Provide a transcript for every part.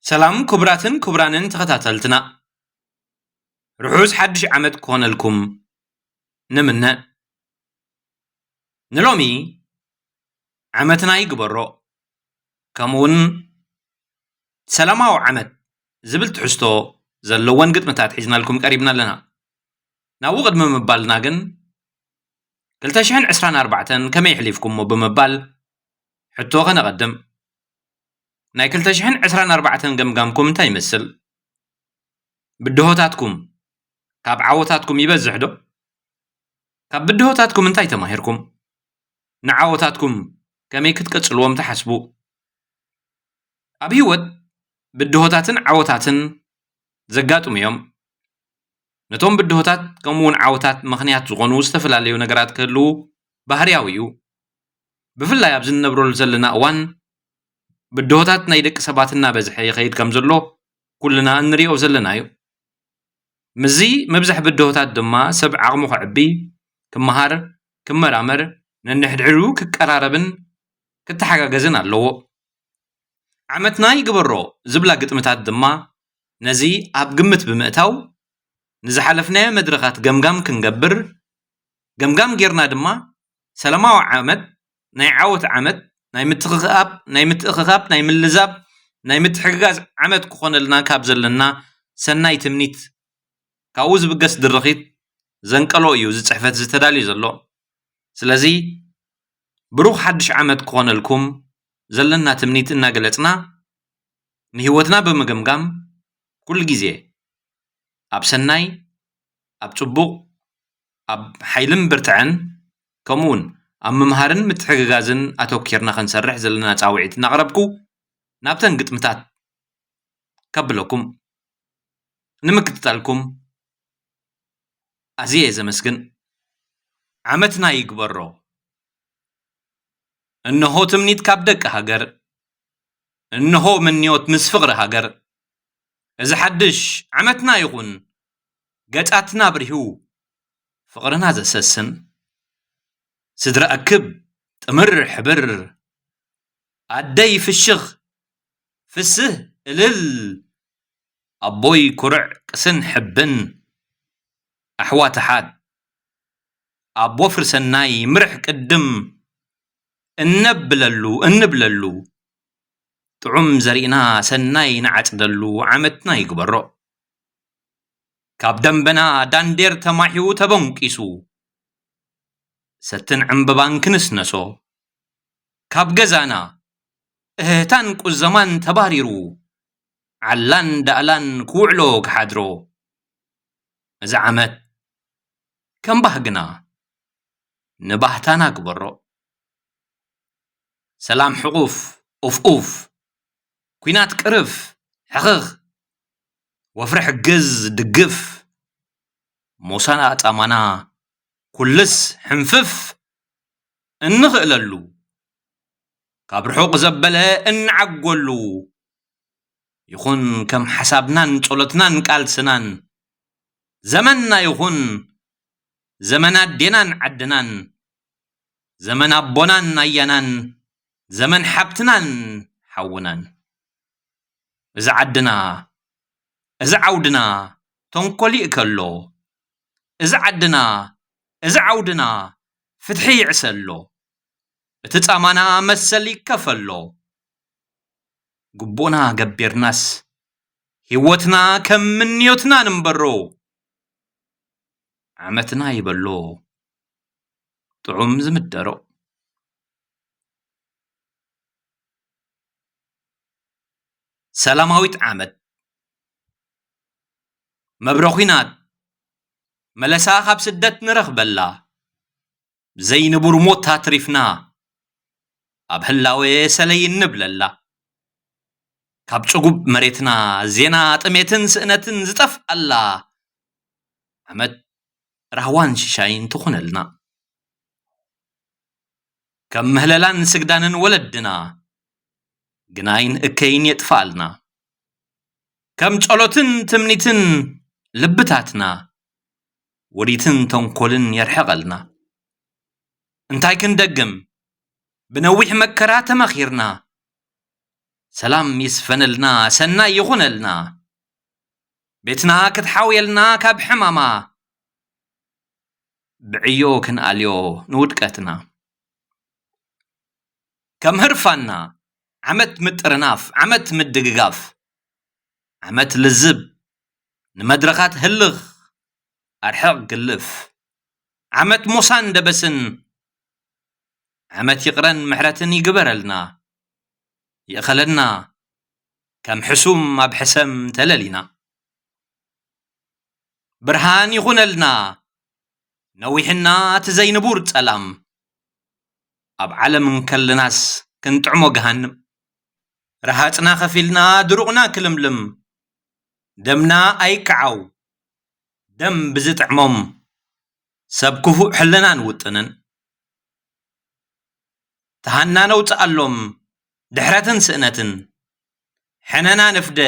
ሰላም ክቡራትን ክቡራንን ተኸታተልትና፣ ርሑስ ሓድሽ ዓመት ክኾነልኩም ንምነ። ንሎሚ ዓመትና ይግበሮ፣ ከምኡውን ሰላማዊ ዓመት ዝብል ትሕዝቶ ዘለወን ግጥምታት ሒዝናልኩም ቀሪብና ኣለና። ናብኡ ቅድሚ ምባልና ግን፣ ክልተ ሽሕን ዕስራን ኣርባዕተን ከመይ ኣሕሊፍኩሞ ብምባል ሕቶ ከነቐድም። ናይ ክልተ ሽሕን ዕስራን ኣርባዕተን ገምጋምኩም እንታይ ይመስል? ብድሆታትኩም ካብ ዓወታትኩም ይበዝሕ ዶ? ካብ ብድሆታትኩም እንታይ ተማሂርኩም? ንዓወታትኩም ከመይ ክትቅጽልዎም ትሓስቡ? ኣብ ህይወት ብድሆታትን ዓወታትን ዘጋጥሙ እዮም። ነቶም ብድሆታት ከምኡ እውን ዓወታት ምኽንያት ዝኾኑ ዝተፈላለዩ ነገራት ክህልዉ ባህርያዊ እዩ። ብፍላይ ኣብዚ እንነብረሉ ዘለና እዋን ብድሆታት ናይ ደቂ ሰባት እናበዝሐ ይኸይድ ከም ዘሎ ኩልና እንሪኦ ዘለና እዩ። ምስዚ ምብዛሕ ብድሆታት ድማ ሰብ ዓቕሙ ከዕቢ፣ ክመሃር፣ ክመራመር፣ ነንሕድሕዱ ክቀራረብን ክተሓጋገዝን ኣለዎ። ዓመትና ይግበሮ ዝብላ ግጥምታት ድማ ነዚ ኣብ ግምት ብምእታው ንዝሓለፍናዮ መድረኻት ገምጋም ክንገብር፣ ገምጋም ጌርና ድማ ሰላማዊ ዓመት፣ ናይ ዓወት ዓመት፣ ናይ ምትኽኻብ፣ ናይ ምትእኽኻብ፣ ናይ ምልዛብ፣ ናይ ምትሕግጋዝ ዓመት ክኾነልና ካብ ዘለና ሰናይ ትምኒት ካብኡ ዝብገስ ድርኺት ዘንቀሎ እዩ እዚ ጽሕፈት እዚ ተዳልዩ ዘሎ። ስለዚ ብሩኽ ሓድሽ ዓመት ክኾነልኩም ዘለና ትምኒት እናገለጽና ንህይወትና ብምግምጋም ኩሉ ግዜ ኣብ ሰናይ፣ ኣብ ጽቡቕ፣ ኣብ ሓይልን ብርትዐን ከምኡውን ኣብ ምምሃርን ምትሕግጋዝን ኣተኪርና ክንሰርሕ ዘለና ጻውዒት እናቕረብኩ ናብተን ግጥምታት ከብለኩም። ንምክትታልኩም ኣዝየ እየ ዘመስግን። ዓመትና ይግበሮ። እንሆ ትምኒት ካብ ደቂ ሃገር፣ እንሆ ምንዮት ምስ ፍቕሪ ሃገር። እዚ ሓድሽ ዓመትና ይኹን ገጻትና ብሪሁ ፍቕርና ዘሰስን። ስድራ ኣክብ ጥምር ሕብር፣ ኣደይ ፍሽኽ ፍስህ እልል፣ ኣቦይ ኩርዕ ቅስን ሕብን፣ ኣሕዋት ኣሓት ኣብ ወፍሪ ሰናይ ምርሕ ቅድም እነብለሉ እንብለሉ፣ ጥዑም ዘሪእና ሰናይ ንዓጽደሉ ዓመትና ይግበሮ። ካብ ደንበና ዳንዴር ተማሒኡ ተበንቂሱ፣ ሰትን ዕምበባን ክንስነሶ፣ ካብ ገዛና እህህታን ቁዘማን ተባሪሩ፣ ዓላን ዳእላን ክውዕሎ ክሓድሮ፣ እዚ ዓመት ከም ባህግና ንባህታና ግበሮ። ሰላም ሕቑፍ ኡፍ ኡፍ፣ ኲናት ቅርፍ ሕኽኽ፣ ወፍሪ ሕግዝ ድግፍ፣ ሞሳና ጻማና ኩልስ ሕንፍፍ እንኽእለሉ፣ ካብ ርሑቕ ዘበለ እንዓጎሉ፣ ይኹን ከም ሓሳብናን ጸሎትናን ቃልስናን፣ ዘመንና ይኹን ዘመን ኣዴናን ዓድናን፣ ዘመን ኣቦናን ኣያናን፣ ዘመን ሓብትናን ሓውናን። እዚ ዓድና፣ እዚ ዓውድና ተንኮል ይእከሎ። እዚ ዓድና፣ እዚ ዓውድና ፍትሒ ይዕሰሎ። እቲ ጻማና መሰል ይከፈሎ። ግቡእና ገቢርናስ፣ ህይወትና ከም ምንዮትና ንንበሮ። ዓመትና ይበሎ ጥዑም ዝምደሮ። ሰላማዊት ዓመት። መብረ ኹናት፣ መለሳ ካብ ስደት ንረኽበላ። ዘይንቡር ሞት ኣትሪፍና፣ ኣብ ህላዌ ሰለይ እንብለላ። ካብ ጽጉብ መሬትና ዜና ጥሜትን ስእነትን ዝጠፍኣላ ዓመት ራህዋን ሽሻይን ትኹነልና። ከም ምህለላን ስግዳንን ወለድና፣ ግናይን እከይን የጥፍኣልና። ከም ጸሎትን ትምኒትን ልብታትና፣ ውዲትን ተንኮልን የርሕቐልና። እንታይ ክንደግም፣ ብነዊሕ መከራ ተመኺርና፣ ሰላም ይስፈነልና፣ ሰናይ ይኹነልና። ቤትና ክትሓውየልና ካብ ሕማማ፣ ብዕዮ ክንኣልዮ ንውድቀትና። ከም ህርፋና፣ ዓመት ምጥርናፍ፣ ዓመት ምድግጋፍ፣ ዓመት ልዝብ፣ ንመድረኻት ህልኽ፣ ኣርሕቕ ግልፍ፣ ዓመት ሞሳን ደበስን፣ ዓመት ይቕረን ምሕረትን ይግበረልና። ይእኸለና፣ ከም ሕሱም ኣብ ሕሰም ተለሊና። ብርሃን ይኹነልና፣ ነዊሕና እቲ ዘይንቡር ጸላም። ኣብ ዓለም እንከለናስ ክንጥዕሞ ገሃንም። ረሃጽና ከፊልና ድሩቕና ክልምልም። ደምና ኣይከዓው፣ ደም ብዝጥዕሞም ሰብ ክፉእ ሕልናን ውጥንን። ተሃና ነውጽኣሎም ድሕረትን ስእነትን። ሕነና ንፍደ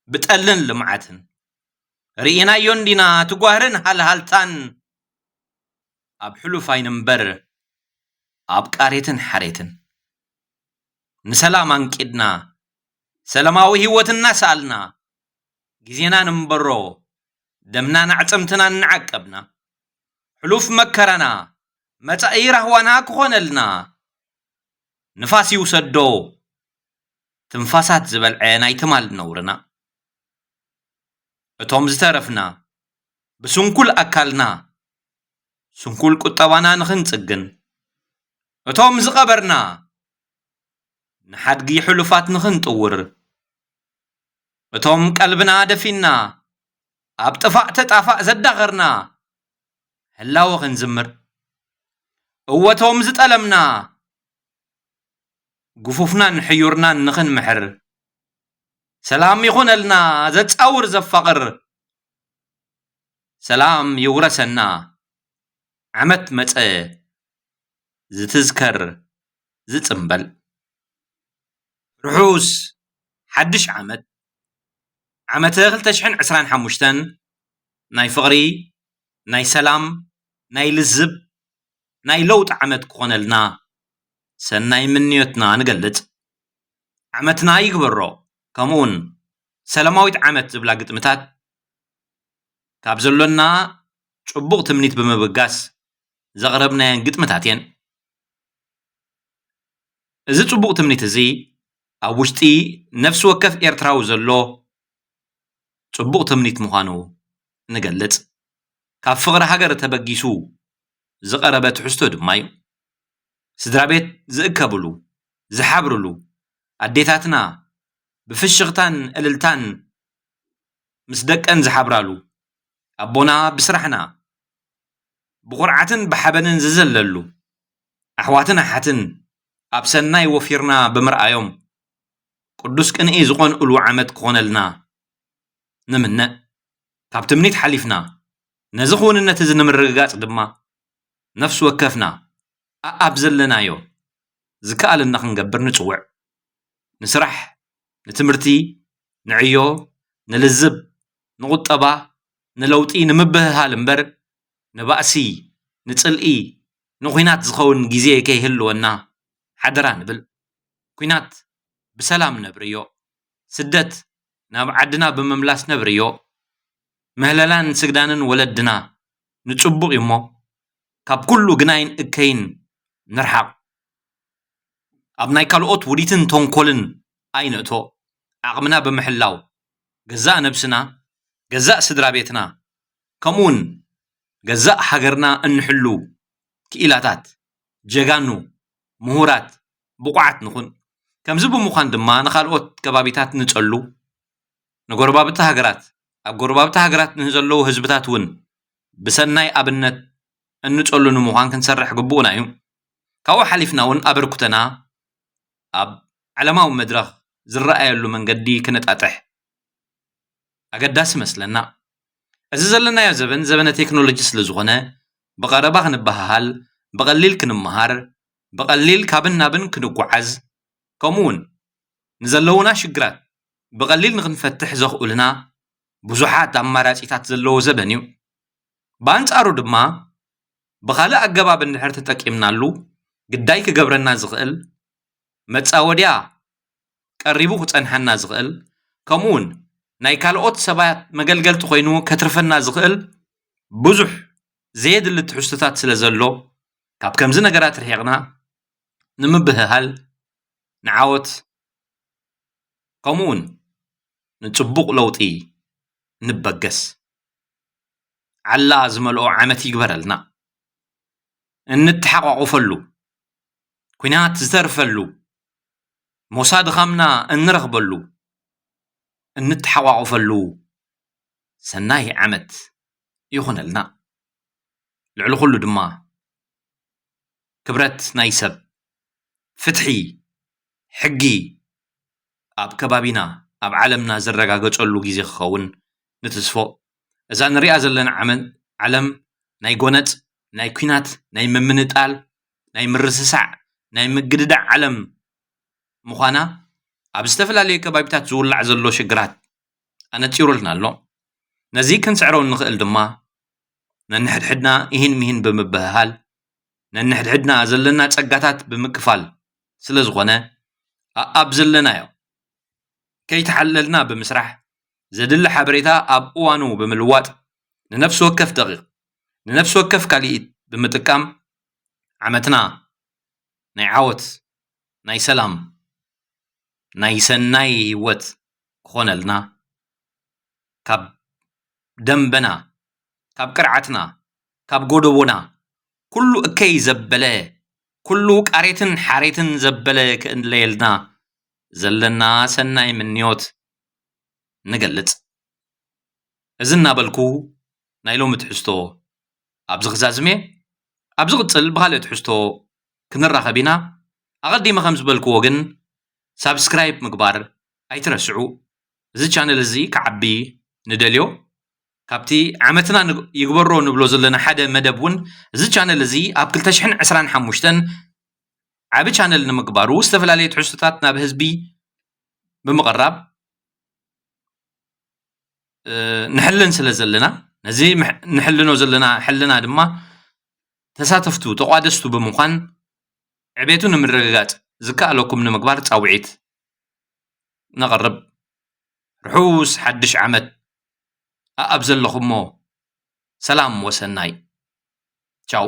ብጠልን ልምዓትን። ርኢናዮ እንዲና ትጓህርን ሃልሃልታን። ኣብ ሕሉፍ ኣይንንበር ኣብ ቃሬትን ሓሬትን። ንሰላም ኣንቂድና፣ ሰላማዊ ህይወት እናሰኣልና፣ ግዜና ንንበሮ፣ ደምናን ኣዕጽምትናን እናዓቀብና፣ ሕሉፍ መከራና፣ መጻኢ ራህዋና ክኾነልና፣ ንፋስ ይውሰዶ፣ ትንፋሳት ዝበልዐ ናይ ትማል ነውርና። እቶም ዝተረፍና፣ ብስንኩል ኣካልና፣ ስንኩል ቁጠባና ንኽንጽግን፣ እቶም ዝቐበርና፣ ንሓድጊ ሕሉፋት ንኽንጥውር፣ እቶም ቀልብና ደፊንና፣ ኣብ ጥፋእ ተጣፋእ ዘዳኸርና፣ ህላወ ክንዝምር፣ እወ እቶም ዝጠለምና፣ ግፉፍናን ሕዩርናን ንኽንምሕር፣ ሰላም ይኹነልና ዘጻውር ዘፋቕር፣ ሰላም ይውረሰና ዓመት መጸ ዝትዝከር ዝጽምበል። ርሑስ ሓድሽ ዓመት፣ ዓመተ ክልተ ሽሕን ዕስራን ሓሙሽተን ናይ ፍቕሪ፣ ናይ ሰላም፣ ናይ ልዝብ፣ ናይ ለውጢ ዓመት ክኾነልና ሰናይ ምንዮትና ንገልጽ። ዓመትና ይግበሮ፣ ከምኡውን ሰላማዊት ዓመት ዝብላ ግጥምታት ካብ ዘሎና ጽቡቕ ትምኒት ብምብጋስ ዘቕረብናየን ግጥምታት እየን። እዚ ጽቡቕ ትምኒት እዚ ኣብ ውሽጢ ነፍሲ ወከፍ ኤርትራዊ ዘሎ ጽቡቕ ትምኒት ምዃኑ ንገልጽ። ካብ ፍቕሪ ሃገር ተበጊሱ ዝቐረበ ትሕዝቶ ድማ እዩ። ስድራ ቤት ዝእከብሉ፣ ዝሓብርሉ፣ ኣዴታትና ብፍሽኽታን እልልታን ምስ ደቀን ዝሓብራሉ፣ ኣቦና ብስራሕና ብኹርዓትን ብሓበንን ዝዘለሉ፣ ኣሕዋትን ኣሓትን ኣብ ሰናይ ወፊርና ብምርኣዮም፣ ቅዱስ ቅንኢ ዝቐንኡሉ ዓመት ክኾነልና ንምነ። ካብ ትምኒት ሓሊፍና፣ ነዚ ክውንነት እዚ ንምርግጋጽ ድማ፣ ነፍሲ ወከፍና ኣኣብ ዘለናዮ ዝከኣለና ክንገብር ንጽውዕ። ንስራሕ፣ ንትምህርቲ፣ ንዕዮ፣ ንልዝብ፣ ንቁጠባ፣ ንለውጢ፣ ንምብህሃል እምበር፣ ንባእሲ፣ ንጽልኢ፣ ንኹናት ዝኸውን ግዜ ከይህልወና ሓደራ ንብል። ኲናት ብሰላም ነብርዮ። ስደት ናብ ዓድና ብምምላስ ነብርዮ። ምህለላን ስግዳንን ወለድና ንጽቡቕ እዩ እሞ፣ ካብ ኩሉ ግናይን እከይን ንርሓቕ። ኣብ ናይ ካልኦት ውዲትን ተንኮልን ኣይንእቶ። ዓቕምና ብምሕላው፣ ገዛእ ነብስና፣ ገዛእ ስድራ ቤትና፣ ከምኡውን ገዛእ ሃገርና እንሕሉ ክኢላታት፣ ጀጋኑ፣ ምሁራት፣ ብቑዓት ንኹን። ከምዚ ብምዃን ድማ ንኻልኦት ከባቢታት ንጸሉ፣ ንጎረባብቲ ሃገራት፣ ኣብ ጎረባብቲ ሃገራት ንዘለዉ ህዝብታት እውን ብሰናይ ኣብነት እንጸሉ ንምዃን ክንሰርሕ ግቡእና እዩ። ካብኡ ሓሊፍና እውን ኣበርክቶና ኣብ ዓለማዊ መድረኽ ዝረኣየሉ መንገዲ ክነጣጥሕ ኣገዳሲ መስለና። እዚ ዘለናዮ ዘበን ዘበነ ቴክኖሎጂ ስለ ዝኾነ፣ ብቐረባ ክንበሃሃል፣ ብቐሊል ክንመሃር፣ ብቐሊል ካብን ናብን ክንጓዓዝ፣ ከምኡውን ንዘለዉና ሽግራት ብቐሊል ንኽንፈትሕ ዘኽእሉና ብዙሓት ኣማራጺታት ዘለዎ ዘበን እዩ። ብኣንጻሩ ድማ፣ ብኻልእ ኣገባብ እንድሕር ተጠቂምናሉ፣ ግዳይ ክገብረና ዝኽእል መጻወድያ ቀሪቡ ክጸንሓና ዝኽእል፣ ከምኡውን ናይ ካልኦት ሰባት መገልገልቲ ኮይኑ ከትርፈና ዝኽእል ብዙሕ ዘየድሊ ትሕዝቶታት ስለ ዘሎ፣ ካብ ከምዚ ነገራት ርሒቕና ንምብህሃል፣ ንዓወት፣ ከምኡውን ንጽቡቕ ለውጢ ንበገስ። ዓላ ዝመልኦ ዓመት ይግበረልና። እንተሓቋቑፈሉ፣ ኲናት ዝተርፈሉ፣ ሞሳ ድኻምና እንረኽበሉ፣ እንተሓቋቑፈሉ ሰናይ ዓመት ይኹነልና። ልዕሊ ኩሉ ድማ ክብረት ናይ ሰብ፣ ፍትሒ፣ ሕጊ ኣብ ከባቢና፣ ኣብ ዓለምና ዝረጋገጸሉ ግዜ ክኸውን ንትስፎ። እዛ ንሪኣ ዘለና ዓመ-፣ ዓለም ናይ ጎነጽ፣ ናይ ኲናት፣ ናይ ምምንጣል፣ ናይ ምርስሳዕ፣ ናይ ምግድዳዕ ዓለም ምዃና ኣብ ዝተፈላለዩ ከባቢታት ዝውላዕ ዘሎ ሽግራት ኣነጺሩልና ኣሎ። ነዚ ክንስዕሮ እንኽእል ድማ ነንሕድሕድና ኢሂን ሚሂን ብምብህሃል፣ ነንሕድሕድና ዘለና ጸጋታት ብምክፋል ስለ ዝኾነ፣ ኣኣብ ዘለናዮ ከይተሓለልና ብምስራሕ፣ ዘድሊ ሓበሬታ ኣብ እዋኑ ብምልዋጥ፣ ንነፍሲ ወከፍ ደቂቕ፣ ንነፍሲ ወከፍ ካልኢት ብምጥቃም፣ ዓመትና ናይ ዓወት፣ ናይ ሰላም፣ ናይ ሰናይ ህይወት ክኾነልና፣ ካብ ደንበና፣ ካብ ቅርዓትና፣ ካብ ጎደቦና፣ ኩሉ እከይ ዘበለ፣ ኩሉ ቃሬትን ሓሬትን ዘበለ ክእለየልና ዘለና ሰናይ ምንዮት ንገልጽ። እዚ እናበልኩ ናይ ሎሚ ትሕዝቶ ኣብዚ ክዛዝም እየ። ኣብ ዝቕጽል ብኻልእ ትሕዝቶ ክንራኸብ ኢና። ኣቐዲመ ከም ዝበልክዎ ግን ሳብስክራይብ ምግባር ኣይትረስዑ። እዚ ቻነል እዚ ክዓቢ ንደልዮ። ካብቲ ዓመትና ንግ-፣ ይግበሮ ንብሎ ዘለና ሓደ መደብ እውን እዚ ቻነል እዚ ኣብ ክልተ ሽሕን ዕስራን ሓሙሽተን ዓቢ ቻነል ንምግባሩ ዝተፈላለዩ ትሕዝቶታት ናብ ህዝቢ ብምቕራብ፣ እ፣ ንሕልን ስለ ዘለና፣ ነዚ ምሕ-፣ ንሕልኖ ዘለና ሕልና ድማ ተሳተፍቱ፣ ተቋደስቱ ብምዃን ዕቤቱ ንምርግጋጽ ዝከኣለኩም ንምግባር ጻውዒት ነቕርብ። ርሑስ ሓድሽ ዓመት ኣኣብ ዘለኹሞ ሰላም ወሰናይ። ቻው።